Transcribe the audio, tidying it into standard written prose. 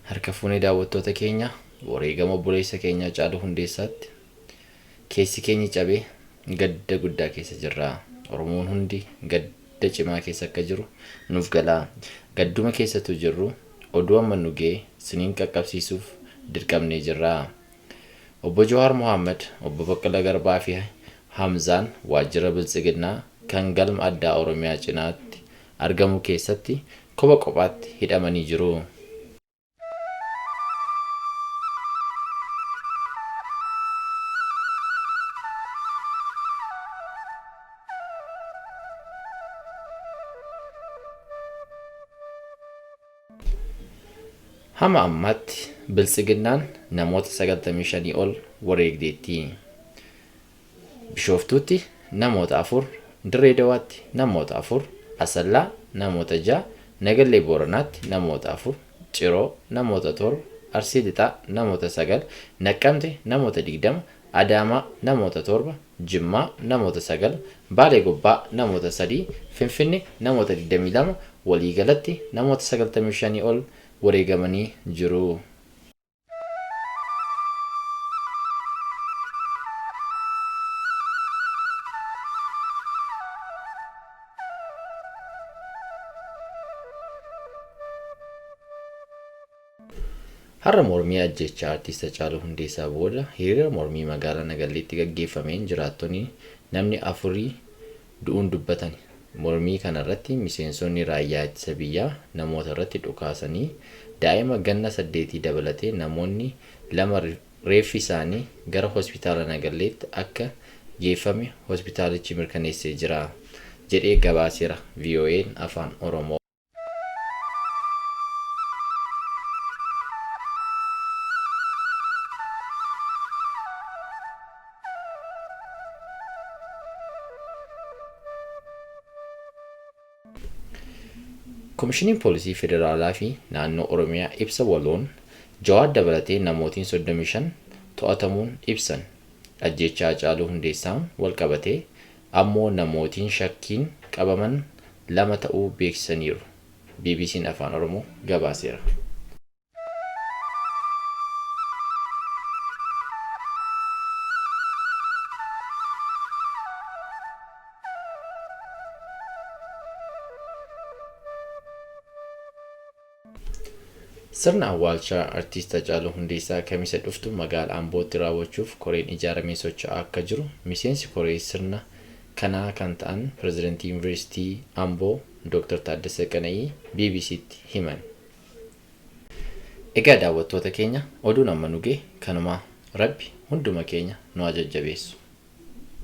Harka fuunee daawwattoota keenya, wareegama obboleessa keenyaa Haacaaluu Hundeessaatti keessi keenya cabee gadda guddaa keessa jirra. Oromoon hundi gadda cimaa keessa akka jiru nuuf galaa. Gadduma keessattuu jirru oduu amma nu ga'e siniin qaqqabsiisuuf dirqamnee jirra. Obbo Jawaar Mohaammed, Obbo Baqqalaa Garbaa fi Hamzaan waajjira Biltsiginnaa kan galma addaa Oromiyaa cinaatti argamu keessatti kopha kophaatti hidhamanii jiru. Hamma ammaatti Biltsiginnaan namoota 95 ol wareegdeetti. Bishooftuutti namoota 4, Dirree Dawaatti namoota 4, Asallaa namoota 6, Nagallee Booranaatti namoota 4, Ciroo namoota 7, Arsii Lixaa namoota 9, Naqqamte namoota 20, Adaamaa namoota 7, Jimmaa namoota 9, Baalee Gobbaa namoota 3, Finfinne namoota 22, waliigalatti namoota 95 ol wareegamanii jiru. Har'a mormii ajjeechaa Artiist Hacaaluu Hundeessaa booda hiriira mormii magaalaa Nagalleetti gaggeeffameen jiraattonni namni afurii du'uun dubbatani. Mormii kanarratti miseensonni raayyaa ittisa biyyaa namoota irratti dhukaasanii daa'ima ganna saddeetii dabalatee namoonni lama reeffi isaanii gara hospitaala Nagalleetti akka geeffame hospitaalichi mirkaneessee jira jedhee gabaaseera VOAn Afaan Oromoo. Komishiniin Poolisii Federaalaa fi Naannoo Oromiyaa ibsa waloon Jawaar dabalatee namootiin 35 to'atamuun ibsan. Ajjeechaa Hacaaluu Hundeessaan walqabatee ammoo namootiin shakkiin qabaman 2 ta'uu beeksisaniiru. BBC'n Afaan Oromoo gabaaseera. Sirna awwaalchaa Artiist Hacaaluu Hundeessaa Kamisa dhuftu magaala Ambootti raawwachuuf koreen ijaaramee socho'aa akka jiru miseensi koree sirna kanaa kan ta'an Pirezidantii Yunivarsiitii Amboo Dr. Taaddasa Qana'ii BBCtti himan. Egaa daawwattoota keenya oduun amma nu gahe kanumaa. Rabbi hunduma keenya nu haa jajjabeessu.